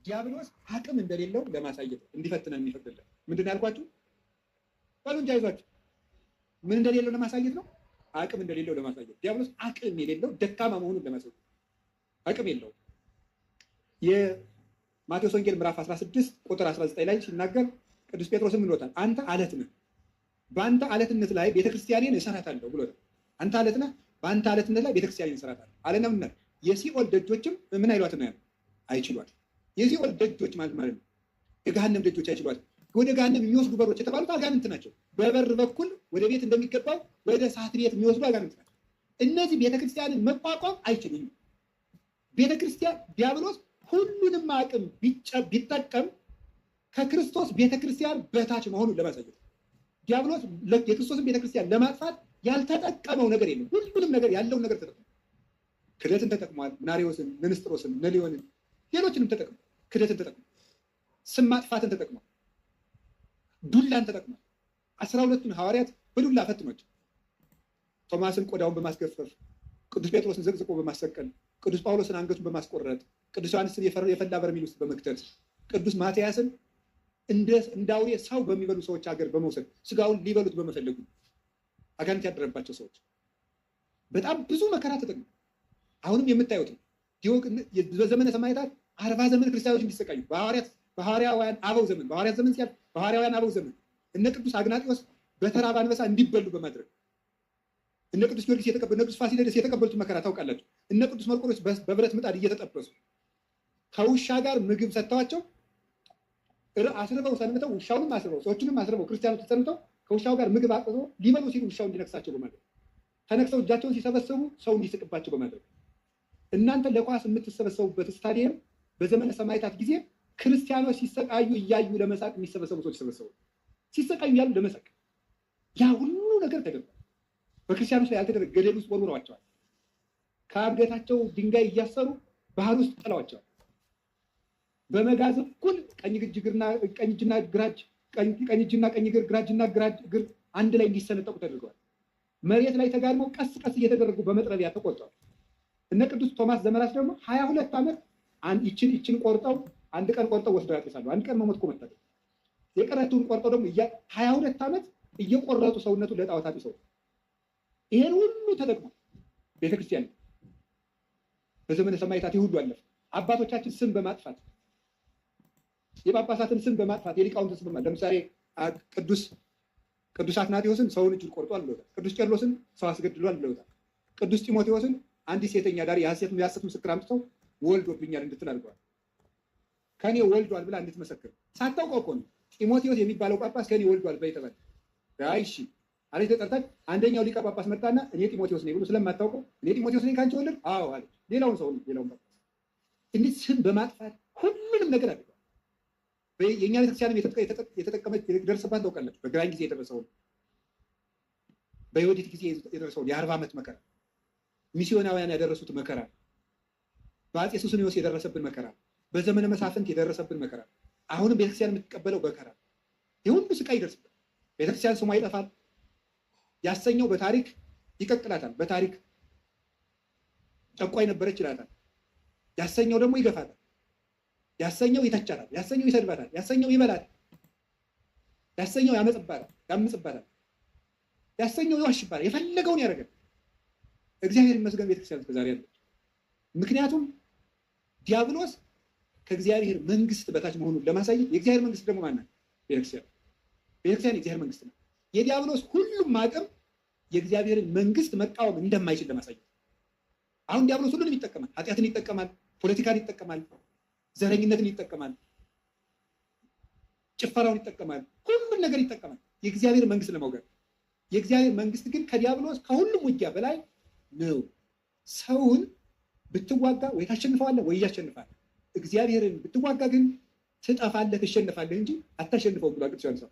ዲያብሎስ አቅም እንደሌለው ለማሳየት እንዲፈትነን የሚፈቅድልን ምንድን ነው ያልኳችሁ? በሉ እንጂ አይዟችሁ። ምን እንደሌለው ለማሳየት ነው። አቅም እንደሌለው ለማሳየት፣ ዲያብሎስ አቅም የሌለው ደካማ መሆኑን ለማሳየት፣ አቅም የለውም። የማቴዎስ ወንጌል ምዕራፍ 16 ቁጥር 19 ላይ ሲናገር ቅዱስ ጴጥሮስም ብሎታል፣ አንተ አለት ነህ፣ በአንተ አለትነት ላይ ቤተክርስቲያኔን እሰራታለሁ ብሎታል። አንተ አለት ነህ፣ በአንተ አለትነት ላይ ቤተክርስቲያኔን እሰራታለሁ አለና ምን የሲኦል ደጆችም ምን አይሏትም ነው ያለው? አይችሏት። የሲኦል ደጆች ማለት ማለት ነው የገሃነም ደጆች አይችሏት። ወደ ገሃነም የሚወስዱ በሮች የተባሉት አጋንንት ናቸው። በበር በኩል ወደ ቤት እንደሚገባው ወደ እሳት ቤት የሚወስዱ አጋንንት ናቸው። እነዚህ ቤተክርስቲያንን መቋቋም አይችሉም። ቤተክርስቲያን ዲያብሎስ ሁሉንም አቅም ቢጠቀም ከክርስቶስ ቤተክርስቲያን በታች መሆኑን ለማሳየት፣ ዲያብሎስ የክርስቶስን ቤተክርስቲያን ለማጥፋት ያልተጠቀመው ነገር የለም። ሁሉንም ነገር ያለውን ነገር ተጠቅሟል። ክደትን ተጠቅሟል። ናሪዎስን፣ ንስጥሮስን፣ ነሊዮንን፣ ሌሎችንም ተጠቅሟል። ክደትን ተጠቅሟል። ስም ማጥፋትን ተጠቅሟል። ዱላን ተጠቅሟል። 12ቱን ሐዋርያት በዱላ ፈትኗቸው። ቶማስን ቆዳውን በማስገፈፍ፣ ቅዱስ ጴጥሮስን ዘቅዝቆ በማሰቀል፣ ቅዱስ ጳውሎስን አንገቱን በማስቆረጥ፣ ቅዱስ ዮሐንስን የፈላ በርሜል ውስጥ በመክተት፣ ቅዱስ ማትያስን እንደ አውሬ ሰው በሚበሉ ሰዎች ሀገር በመውሰድ ስጋውን ሊበሉት በመፈለጉ አጋንንት ያደረባቸው ሰዎች በጣም ብዙ መከራ ተጠቅሟል። አሁንም የምታዩት ነው። በዘመነ ሰማዕታት 40 ዘመን ክርስቲያኖች እንዲሰቃዩ በሐዋርያውያን አበው ዘመን፣ በሐዋርያት ዘመን ሲያልፍ በሐዋርያውያን አበው ዘመን እነ ቅዱስ አግናጢዎስ በተራበ አንበሳ እንዲበሉ በማድረግ፣ እነ ቅዱስ ጊዮርጊስ የተቀበሉ፣ እነ ቅዱስ ፋሲለደስ የተቀበሉት መከራ ታውቃላችሁ። እነ ቅዱስ መርቆሬዎስ በብረት ምጣድ እየተጠበሱ፣ ከውሻ ጋር ምግብ ሰጥተዋቸው አስርበው ሰንብተው፣ ውሻውንም አስርበው ሰዎችንም አስርበው ክርስቲያኖች ሰንብተው ከውሻው ጋር ምግብ አቅርበው ሊበሉ ሲሉ ውሻው እንዲነክሳቸው በማድረግ፣ ተነክሰው እጃቸውን ሲሰበስቡ ሰው እንዲስቅባቸው በማድረግ፣ እናንተ ለኳስ የምትሰበሰቡበት ስታዲየም በዘመነ ሰማዕታት ጊዜ ክርስቲያኖች ሲሰቃዩ እያዩ ለመሳቅ የሚሰበሰቡ ሰዎች ተሰበሰቡ። ሲሰቃዩ እያሉ ለመሳቅ ያ ሁሉ ነገር ተደርጓል። በክርስቲያኖች ላይ ያልተደረገ፣ ገደል ውስጥ ወርውረዋቸዋል። ከአንገታቸው ድንጋይ እያሰሩ ባህር ውስጥ ጥለዋቸዋል። በመጋዝ እኩል ቀኝ እጅና ግራ እጅ፣ ቀኝ እጅና ቀኝ እግር፣ ግራ እጅና ግራ እግር አንድ ላይ እንዲሰነጠቁ ተደርገዋል። መሬት ላይ ተጋድመው ቀስ ቀስ እየተደረጉ በመጥረቢያ ተቆርጠዋል። እነ ቅዱስ ቶማስ ዘመራስ ደግሞ 22 ዓመት ይችን ይችን ቆርጠው አንድ ቀን ቆርጠው ወስደው ያጤሳሉ። አንድ ቀን መሞት እኮ መታደል። የቀረችውን ቆርጠው ደግሞ 22 ዓመት እየቆረጡ ሰውነቱን ለጣዖት አጢሰው ይሄን ሁሉ ተጠቅሟል። ቤተክርስቲያን በዘመነ ሰማዕታት ይህ ሁሉ አለፈ። አባቶቻችን ስም በማጥፋት፣ የጳጳሳትን ስም በማጥፋት፣ የሊቃውንትን ስም በማጥፋት፣ ለምሳሌ ቅዱስ አትናቴዎስን ሰውን እጁን ቆርጧል ብለውታል። ቅዱስ ቄርሎስን ሰው አስገድሏል ብለውታል። ቅዱስ ጢሞቴዎስን አንዲት ሴተኛ አዳሪ የሐሰት ምስክር አምጥተው ወልዶብኛል እንድትል አድርገዋል። ከኔ ወልዷል ብላ እንድትመሰክር፣ ሳታውቀው እኮ ነው። ጢሞቴዎስ የሚባለው ጳጳስ ከኔ ወልዷል በይ ተባለ። አይ እሺ አለች። ተጠርታች አንደኛው ሊቀ ጳጳስ መጣና እኔ ጢሞቴዎስ ነኝ ብሎ፣ ስለማታውቀው እኔ ጢሞቴዎስ ነኝ ከአንቺ ወለድኩ? አዎ አለች። ሌላውን ሰው ሌላውን ጳጳስ እንዲህ ስም በማጥፋት ሁሉንም ነገር አድርገዋል። የእኛ ቤተክርስቲያንም የተጠቀመች የደረሰባት ታውቃላችሁ። በግራኝ ጊዜ የደረሰውን፣ በዮዲት ጊዜ የደረሰውን የ40 ዓመት መከራ፣ ሚስዮናውያን ያደረሱት መከራ፣ በአፄ ሱስንዮስ የደረሰብን መከራ፣ በዘመነ መሳፍንት የደረሰብን መከራ፣ አሁንም ቤተክርስቲያን የምትቀበለው መከራ፣ የሁሉ ስቃይ ይደርስበት። ቤተክርስቲያን ስሟ ይጠፋል ያሰኘው በታሪክ ይቀቅላታል። በታሪክ ጨቋይ ነበረች ይላታል። ያሰኘው ደግሞ ይገፋታል። ያሰኘው ይተቻታል። ያሰኘው ይሰድባታል። ያሰኘው ይበላታል። ያሰኘው ያመጽባታል፣ ያምጽባታል። ያሰኘው ይዋሽባታል። የፈለገውን ያደርጋል። እግዚአብሔር ይመስገን ቤተክርስቲያን እስከዛሬ ያለች። ምክንያቱም ዲያብሎስ ከእግዚአብሔር መንግስት በታች መሆኑን ለማሳየት፣ የእግዚአብሔር መንግስት ደግሞ ማናት? ቤተክርስቲያን። ቤተክርስቲያን የእግዚአብሔር መንግስት ነው። የዲያብሎስ ሁሉም አቅም የእግዚአብሔርን መንግስት መቃወም እንደማይችል ለማሳየት። አሁን ዲያብሎስ ሁሉንም ይጠቀማል። ኃጢአትን ይጠቀማል፣ ፖለቲካን ይጠቀማል፣ ዘረኝነትን ይጠቀማል፣ ጭፈራውን ይጠቀማል፣ ሁሉን ነገር ይጠቀማል የእግዚአብሔር መንግስት ለመውጋት። የእግዚአብሔር መንግስት ግን ከዲያብሎስ ከሁሉም ውጊያ በላይ ነው። ሰውን ብትዋጋ ወይ ታሸንፈዋለህ ወይ ያሸንፋል። እግዚአብሔርን ብትዋጋ ግን ትጠፋለህ፣ ትሸንፋለህ እንጂ አታሸንፈውም ብሏል ቅዱስ ዮሐንስ።